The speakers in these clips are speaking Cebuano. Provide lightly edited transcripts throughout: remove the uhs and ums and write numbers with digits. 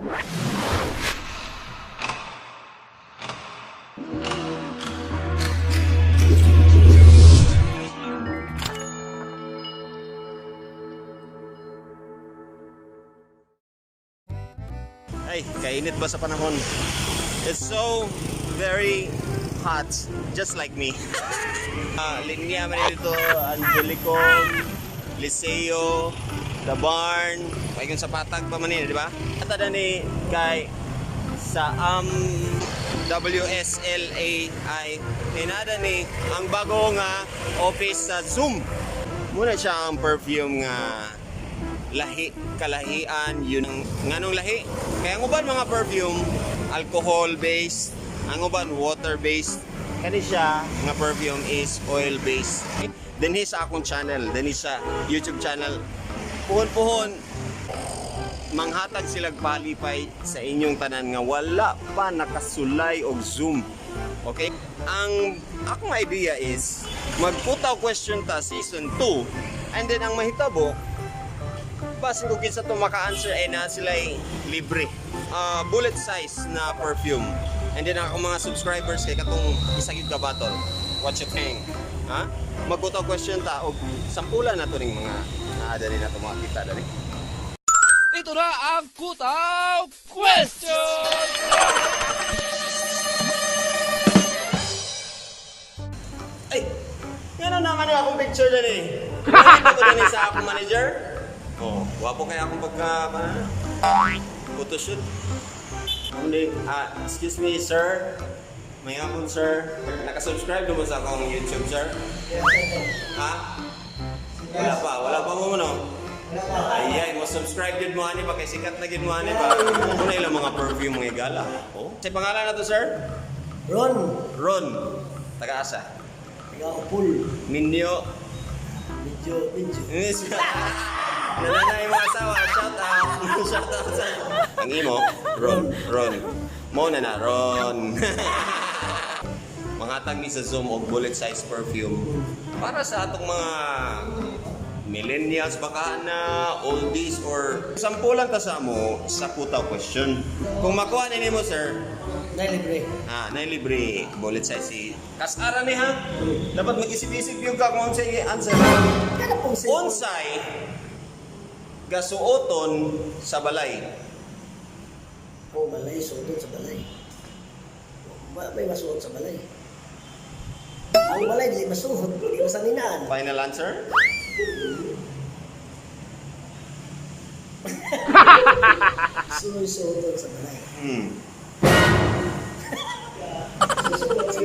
Ay, kainit ba sa panahon? It's so very hot, just like me. Linya man dito, Angelicom, Liceo, The Barn, paingon sa patag pa man ni, di ba? At ada ni kay sa WSLAI hinada ni ang bago nga office sa Zoom. Muna siya ang perfume nga lahi, kalahian, yun ang nganong lahi. Kaya ang uban mga perfume, alcohol based, ang uban water based. Kani siya nga perfume is oil based. Dinhi sa akong channel, dinhi sa YouTube channel. Puhon-puhon manghatag silag palipay sa inyong tanan nga wala pa nakasulay og Zoom. Okay? Ang akong idea is magputaw question ta season 2 and then ang mahitabo basin kung kinsa to maka-answer ay na sila libre. Bullet size na perfume. And then ang akong mga subscribers kay katong isa gyud ka battle. What you think? Ha? Magputaw question ta og sampulan na to ning mga naa dali na to mga kita dali. Ito na ang Kutaw Question! Ay! Nga naman yung akong picture dali. Nakita ko dali sa akong manager. Oh, wapo kaya akong pagka photoshoot. Hindi, excuse me, sir. May hapon, sir. Nakasubscribe na mo sa akong YouTube, sir? Ha? Wala pa mo no? Ay, ay, mo subscribe gid mo ani pa kay sikat na gid mo ani pa. Una ilang mga perfume mga gala. Oh. Sa pangalan na to, sir? Ron, Ron. Taga-asa. taga Upol. Minyo. Medyo, medyo. Nananay mga asawa, shout out. Shout out sa ang imo, Ron, Ron. Mo na na, Ron. Mangatag ni sa Zoom og bullet size perfume para sa atong mga millennials baka na oldies or sampulan ta sa mo sa putaw question. Kung makuha ni nimo, sir, Nay libre. Na libre bullet size si Kasara ni ha. Dapat mag-isip-isip yung ka kung unsay answer. Kada pong cellphone. Unsay gasuoton sa balay? Oh, balay, suoton sa balay. May masuot sa balay. Ang balay, di masuot. Di masaninaan. Final answer? Suoy suoton sa balay. Susuot sa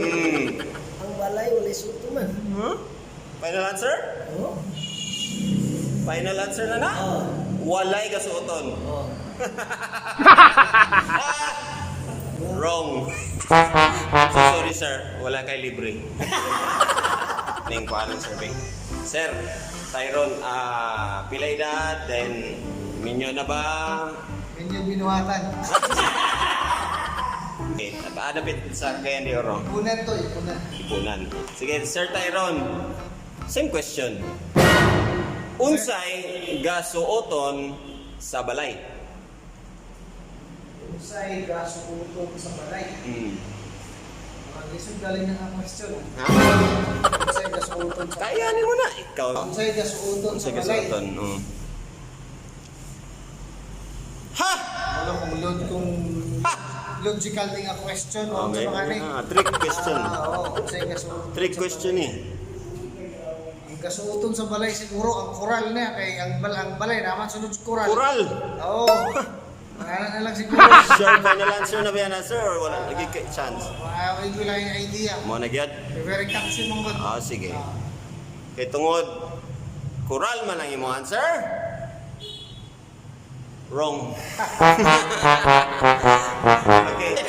Ang balay, walay suoto man. Huh? Final answer? Oh? Final answer na na? Oh. Walay gasuoton. Oh. Wrong. So sorry, sir, wala kay libre. Ning kuan survey. Sir, Tyron, pila edad, then minyo na ba? Medyo binuhatan. Okay, adapit sa Cagayan de Oro. Ipunan to, ipunan. Ipunan. Sige, Sir Tyron, same question. Unsay gasuoton sa balay? Unsay gasuoton sa balay. Mga lisod galing na ang question. Ha? Unsay gasuoton sa Kaya ni mo na. Ikaw. Unsay gasuoton sa Unsay balay. gasuoton? Ha! Wala kung load kung logical din ang question o Okay. sa mga ni. Trick question. Oo, unsay gasuoton. Trick sa question balay. eh. Ang gasuoton sa balay siguro ang koral na kay ang balay naman sunod sa koral. Kural! Oo. Pangalan na lang siguro. Sure, final answer na ba yan, sir? Or wala? Lagi kay chance. Ay, wala yung idea. Mo na gyud? Very catchy mong god. Sige. Kay tungod, kural man ang imong answer? Wrong. Okay.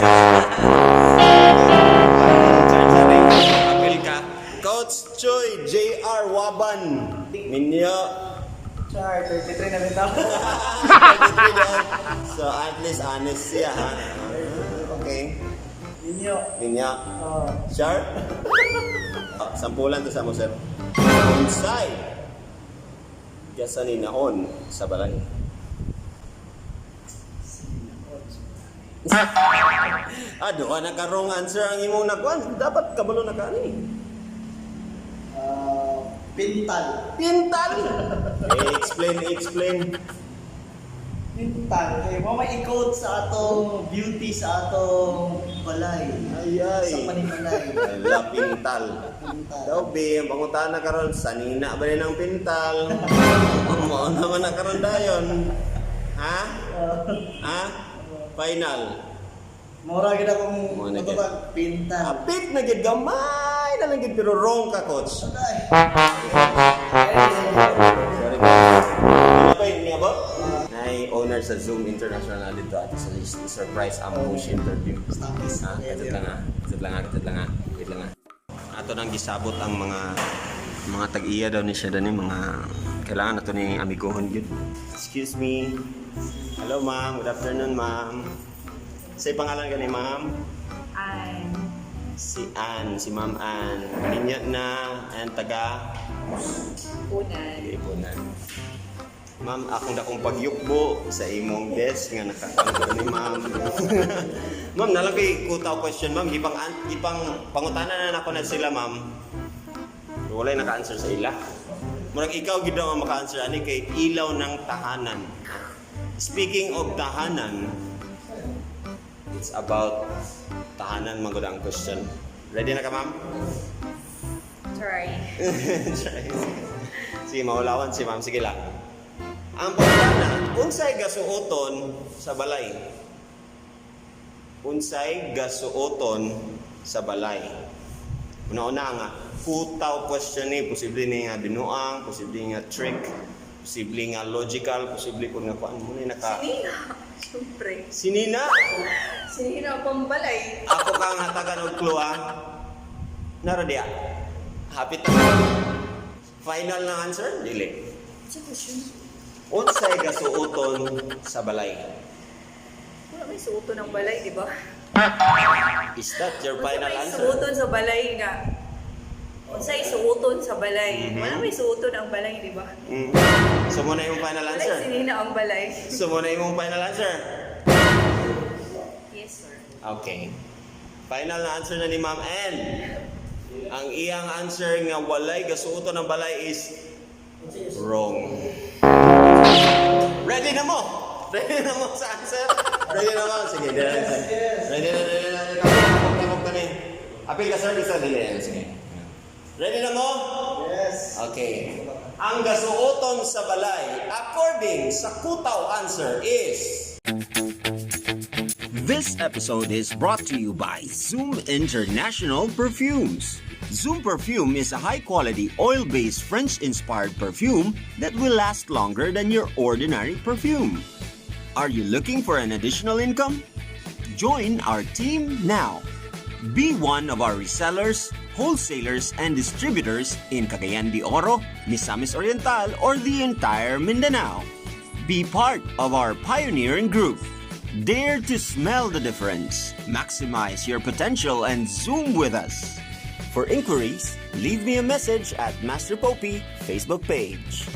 Apil ka. Coach Choi JR Waban. Minyo. Char, 33 na bitaw. 33 daw. So at least honest siya ha. Okay. Ninyo. Minyo. Oh. Sure? Sampulan to sa mo, sir. Unsay gasaninaon sa balay? Ah, duha na ka wrong answer ang imong nakuan. Dapat kabalo na ka ani. Ah, pintal. Pintal. Eh, explain, explain. Pintal. Kay mo may ikot sa atong beauty sa atong balay. Ay, ay. Sa panimalay. Ala, pintal. Pintal. Daw, be, ang pangutana karon sanina ba ni ng pintal? Mao naman na karon dayon. Ha? Ha? Final. Mura gid akong Mo na gid. matubag. Pintal. Apit na gid gamay na lang gid pero wrong ka, coach. Ay. Sorry, coach. Ano ba yun niya ba? Nay owner sa Zoom International na dito at sa surprise ambush interview. Stoppies. Ah, katit lang ah. Katit lang ah, katit lang ah. Wait lang ah. Ato nang gisabot ang mga tag-iya daw ni siya dani, mga kailangan nato ni amigohon gyud. Excuse me. Hello, ma'am, good afternoon, ma'am. Say pangalan gani, ma'am? I'm Si Ann, si Ma'am Ann. Ninya na ang taga Unan. Ipunan. Ma'am, akong dakong pagyukbo sa imong desk nga nakakangko ni ma'am. Ma'am, nalang kay kutaw question, ma'am. Gipang, gipang pangutana na nako na sila, ma'am. Pero walay naka-answer sa ila. Murag ikaw gid daw ang maka-answer ani kay ilaw ng tahanan. Speaking of tahanan, it's about tahanan man gud ang question. Ready na ka, ma'am? Try. Sige, maulawan si ma'am. Sige lang. Ang pangutana, unsay gasuoton sa balay? Unsay gasuoton sa balay? Una-una nga, kutaw question ni, posible ni nga binuang, posible nga trick, posible nga logical, posible kung nga kuan mo ni naka. Sinina. Siyempre. Sinina, Sinina pambalay. ako kang hatagan og clue ah. Nara diya. Hapit na. Final na answer? Dili. Sa question. Unsay gasuoton sa balay? Wala may suoton ng balay, di ba? Is that your Wala final may answer? suoton sa balay nga. Unsay suoton sa balay. Wala may suoton ang balay, di ba? So muna yung final Wala answer. sinina ang balay. So muna yung final answer. Yes, sir. Okay. Final na answer na ni Ma'am Ann. Ang iyang answer nga walay gasuoton ng balay is wrong. Ready na mo? Ready na mo sa answer? Ready na mo? Sige, ready na. Ready na, ready na, ready na. Tabok, tabok na. Apil ka, sir, isa dili. Sige. Ready na mo? Yes. Okay. Ang gasuoton sa balay, according sa kutaw answer is. This episode is brought to you by Zoom International Perfumes. Zoom Perfume is a high-quality oil-based French-inspired perfume that will last longer than your ordinary perfume. Are you looking for an additional income? Join our team now. Be one of our resellers, wholesalers, and distributors in Cagayan de Oro, Misamis Oriental, or the entire Mindanao. Be part of our pioneering group. Dare to smell the difference. Maximize your potential and Zoom with us. For inquiries, leave me a message at Master Popey Facebook page.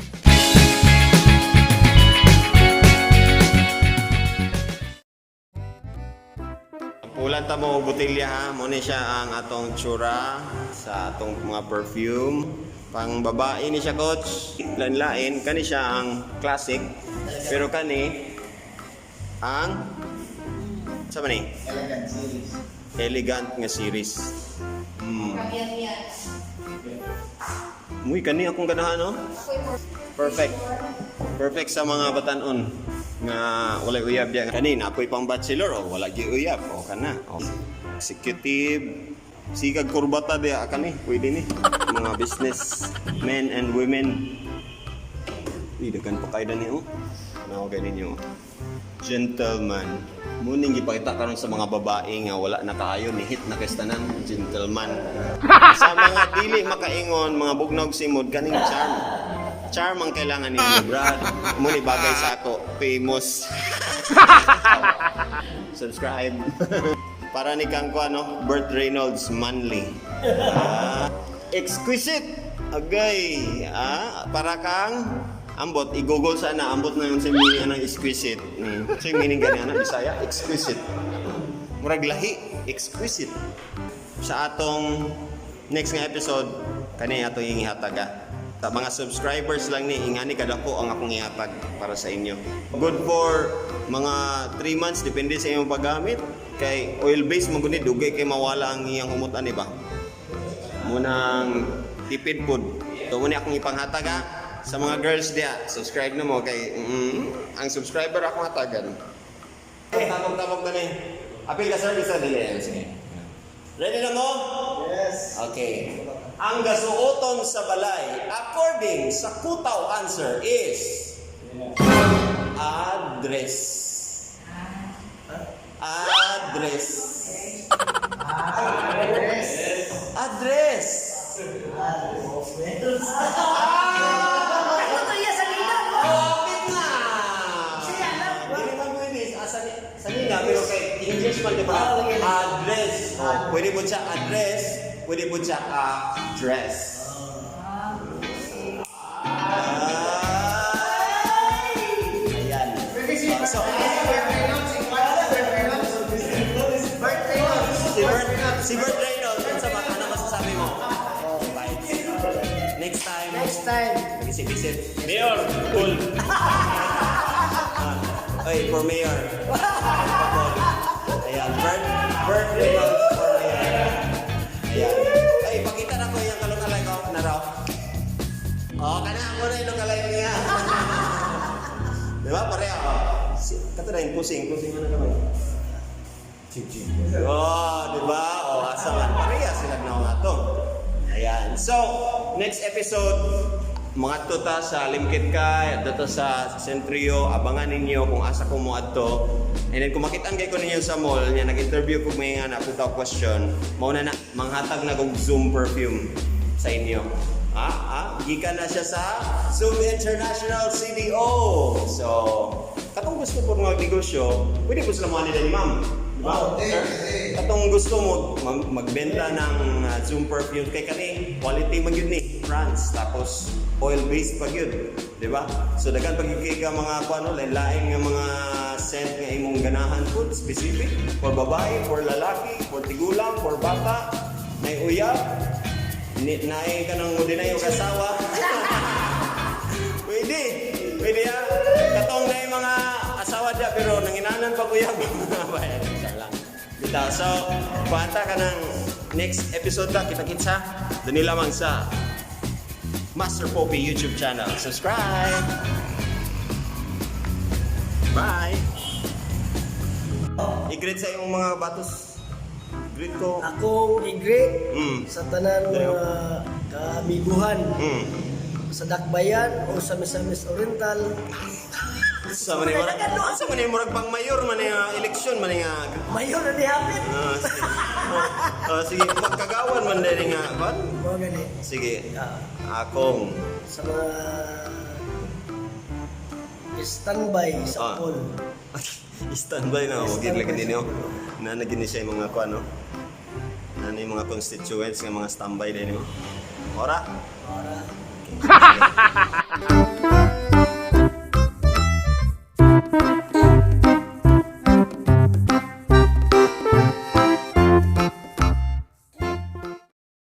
Pulan ta mo og botelya ha. Mo ni siya ang atong tsura sa atong mga perfume. Pang babae ni siya, coach. Lain-lain kani siya ang classic. Pero kani ang sa man ni? Elegant series. Elegant nga series. Muy kani akong ganahan no. Perfect. Perfect sa mga batanon nga walay uyab diya. Kani napoy pang bachelor o wala gyud uyab o kana. O executive sigag kurbata diya kani pwede ni mga business men and women. Uy, daghan pa kayo ni oh. Ano ganin ninyo? Gentleman. Muning gipakita karon sa mga babae nga wala na kaayo ni hit na kay tanan gentleman. Sa mga dili makaingon, mga bugnog simod kaning charm. Charm ang kailangan ninyo, Brad. Muni bagay sa ako, famous. Subscribe. Para ni kang ko ano, Burt Reynolds Manly. Ah, exquisite. Agay. Ah, para kang Ambot i-google sana, ambot na yun sa meaning anang exquisite. Sa meaning gani ana Bisaya, exquisite. Murag lahi, exquisite. Sa atong next nga episode, kani atong ihatag ah. Sa mga subscribers lang ni ingani kadako ang akong ihatag para sa inyo. Good for mga 3 months, depende sa imong paggamit, kay oil based man gud ni, dugay kay mawala ang iyang humutan ba. Munang tipid pud. So muna akong ipanghatag ha sa mga girls diya. Subscribe na mo kay ang subscriber akong hatagan. Tabog-tabog na ni. Apil ka, sir, isa dili. Sige. Ready na mo? Yes. Okay. Ang gasuoton sa balay, according sa Kutaw answer is address. Address. Address. Address. Ano to iya sa nina, no? Kapit na! Siya alam. Dili man pwede sa nina, pero kay English man, di ba? Ah, okay. Address. Oh, pwede po siya address, pwede po siya address. Ah! Ayan. Pwede si So, Bert Reynolds, si Bert Reynolds. Bert Reynolds. Si Bert Reynolds, ano sa mga ano masasabi mo? Bye. Next time. Next time. Mag-isip-isip. Mayor, cool. Oy, for mayor. Ayan, Bert Reynolds for mayor. Ayan. Ay, pakita na ko yung kalong-alay ko na raw. Oh, kana mo na yung lookalike niya. Di ba? Pareho. Oh. Si, kato na yung pusing. Pusing mo na naman. Oh, di ba? Oh, asa man. Pareha sila na nga to. Ayan. So, next episode, mga ta sa Limkit Kay, adto ta sa Centrio, abangan ninyo kung asa ko mo adto. And then kung makitaan kay ko ninyo sa mall, nya nag-interview ko may nga napunta question, mao na na manghatag na kog Zoom perfume sa inyo. Gikan na siya sa Zoom International CDO. So, katong gusto po magnegosyo, pwede po sila mga nila ni ma'am. Di ba? Oh, Sir? eh. Katong gusto mo magbenta ng Zoom perfume kay kani quality man gyud ni France, tapos oil based pa gyud, di ba? So daghan pag gyud kay ka mga kuano, lain-lain nga mga scent nga imong ganahan pud, specific for babae, for lalaki, for tigulang, for bata, nay uyab, ni naay kanang mo dinay og asawa. Pwede. Pwede ah. Katong na yung mga asawa diya pero nanginanan pa kuya. Bayan, lang. Bitaw. So, bata ka ng next episode ta kita kitsa. Doon lamang sa Master Poppy YouTube channel. Subscribe! Bye! I-greet sa imong mga batos. Greet ko. Akong i-greet sa tanan mga kaamiguhan sa Dakbayan o sa Misamis Oriental. Sa man murag, sa man murag pang mayor man nga eleksyon man nga. Mayor na dihapit. Ah, sige. Ah, sige, pagkagawan man din nga kon. Mga gani. Sige. Ah, Akong sa mga standby sa poll. Standby na ako gid lagi dinyo. Na na gini siya yung mga kuan no. Na na yung mga constituents nga mga standby din mo. Ora. Ora. Okay.